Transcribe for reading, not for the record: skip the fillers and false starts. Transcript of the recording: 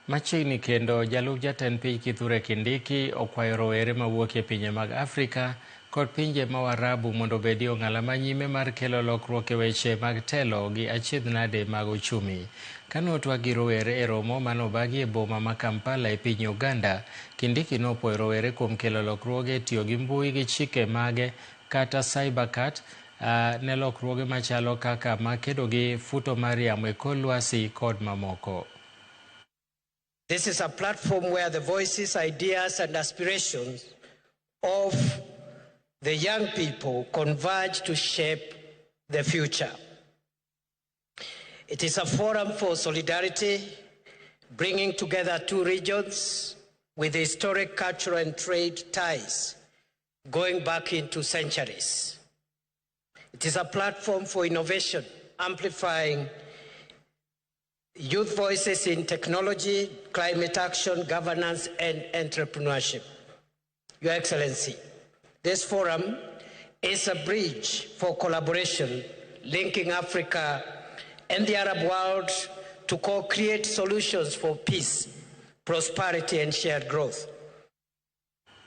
Machiegni kendo jalup jatend piny Kithure Kindiki okwayo rowere mawuok e pinje mag Afrika kod pinje ma Waarabu mondo obedi ong'ala manyime mar kelo lokruok e weche mag telo gi achiedh nade mag ochumi. Kane otwak gi rowere e romo manobagi e boma ma Kampala e piny Uganda, Kindiki nopuoyo rowere kuom kelo lokruoge e tiyo gi mbui gi chike mage kata cybercat ne lokruoge machalo kaka makedo gi futo mar yamo e kor lwasi kod mamoko. This is a platform where the voices, ideas, and aspirations of the young people converge to shape the future. It is a forum for solidarity, bringing together two regions with historic cultural and trade ties going back into centuries. It is a platform for innovation, amplifying youth voices in technology, climate action, governance, and entrepreneurship. Your Excellency, this forum is a bridge for collaboration linking Africa and the Arab world to co-create solutions for peace, prosperity, and shared growth.